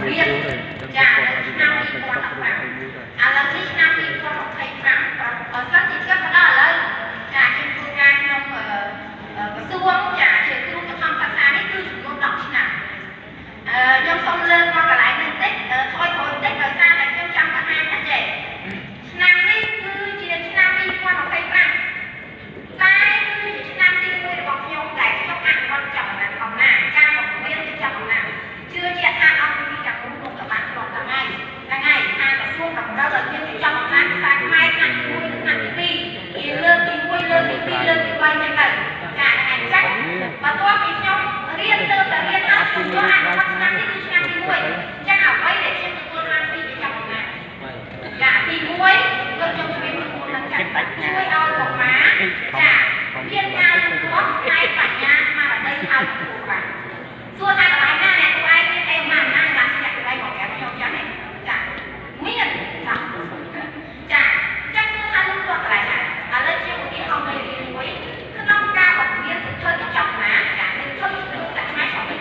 រៀនចានៅឆ្នាំ2015ឥឡូវនេះឆ្នាំ2025 បើសិនជាគិតមកដល់ឥឡូវចា ខ្ញុំធ្វើការក្នុងក្រសួងចាជាគ្រូបឋមសិក្សានេះគឺចំនួន10ឆ្នាំ។ អឺខ្ញុំសូមលើកមកកន្លែងនេះបន្តិច ថយក្រោយបន្តិច ដោយសារតែខ្ញុំចង់បង្ហាញថាចេះ ឆ្នាំនេះគឺជាឆ្នាំ2025 តែគឺជាឆ្នាំទី1របស់ខ្ញុំដែលខ្ញុំអនុវត្តចលនាអំណាច ការបង្រៀនជាចលនា។ ជឿជាក់ថាអង្គវិធីទាំងមូលលោកក៏បានធ្លាប់ដល់ហើយហ្នឹងហើយ ថាក្រសួងតម្រូវឲ្យមានចលនាភាសាខ្មែរថ្នាក់ទី1និងថ្នាក់ទី2 ជាលើកទី1 លើកទី2 លើកទី3ចឹងទៅចា ហ្នឹងហើយ។ អញ្ចឹងបន្ទាប់ពីខ្ញុំរៀនទៅតែរៀនហើយ ខ្ញុំយកអនុវត្តឆ្នាំនេះគឺឆ្នាំទី1។ អញ្ចឹងអ្វីដែលខ្ញុំទទួលបានពីចលនាចា ទី1 លោកខ្ញុំជំរាបជូននឹងចា ជួយឲ្យកុមារចាមានការលូតលាស់ផ្នែកបញ្ញាស្មារតីឲ្យគ្រូបាទ។ សួរថាកន្លែងណាអ្នកគ្រូឯងមានអីមកណាបានអ្នកគ្រូឯងមកប្រាប់ខ្ញុំចឹងទេចា មានចាចា ចឹងសួរថាលូតលាស់កន្លែងណា? ឥឡូវជាឧទាហរណ៍មេរៀនមួយក្នុងការបង្រៀនសៀវភៅកញ្ចប់ណាចា សៀវភៅជំនួសតែខ្មែរឆពី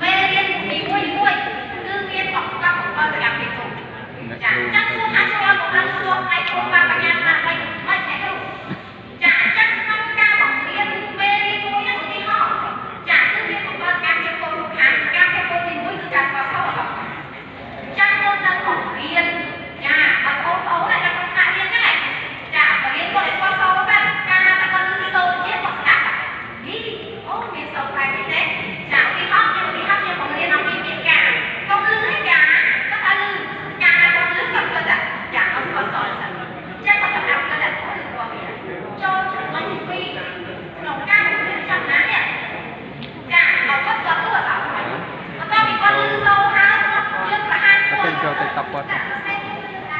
មេរៀននីមួយមួយគឺមានប្រកប7សកម្មភាពគោចា។ ចឹងសួរថាជួយឲ្យកុមារលូតលាស់ផ្នែកគ្រូបាលបញ្ញាស្មារតីមិនអ្នកគ្រូចា? ចឹងក្នុងការបង្រៀនមេរៀនមួយហ្នឹង ឧទាហរណ៍ចា គឺមាន7សកម្មភាពគោលសំខាន់។ សកម្មភាពគោលទី1គឺការស្គាល់សូរអក្សរ។ ចឹងមុននឹងបង្រៀនចាឲ្យបងប្អូននៅក្នុងថ្នាក់រៀនហ្នឹងចា បង្រៀនគាត់ឲ្យស្គាល់សូរសិន កាលណាតែគាត់ឮសូរជាគាត់ស្ដាប់នេះ អូ មានសូរបែបនេះទេចា។ ឧទាហរណ៍ខ្ញុំឧទាហរណ៍ខ្ញុំបង្រៀនអំពីពាក្យការ កុំឮទេការ គាត់ថាឮការ គាត់ឮគាត់គិតថាចាឲ្យស្គាល់សូរសិន ចឹងគាត់ចាប់អាប់គិតថាអូ ឮគាត់ទៀត។ ចូលចំណុចទី2ក្នុងការបង្រៀនចំណានេះចា ឲ្យគាត់ស្គាល់តួអក្សរថ្មី បន្ទាប់ពីគាត់ឮសូរហើយយើងប្រហែលទៅចូល TikTok គាត់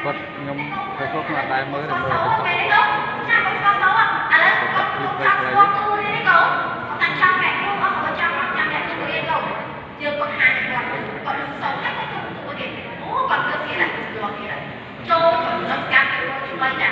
គាត់ខ្ញុំ Facebook ខ្ញុំអត់ដែរមើលតែមើល TikTok ចា គាត់ស្គាល់សូរ ឥឡូវគាត់ចង់ស្គាល់តួនេះកូន គាត់ថាចង់អ្នកគ្រូអស់ គាត់ចង់ចាំអ្នកគ្រូរៀនកូនយើងបង្ហាញឲ្យគាត់ គាត់ឮសូរហើយគាត់គិតតួទៀត អូ គាត់គិតទៀតហើយ លក់ទៀតហើយ។ ចូលចំណុចកម្មវិធីទី3ចា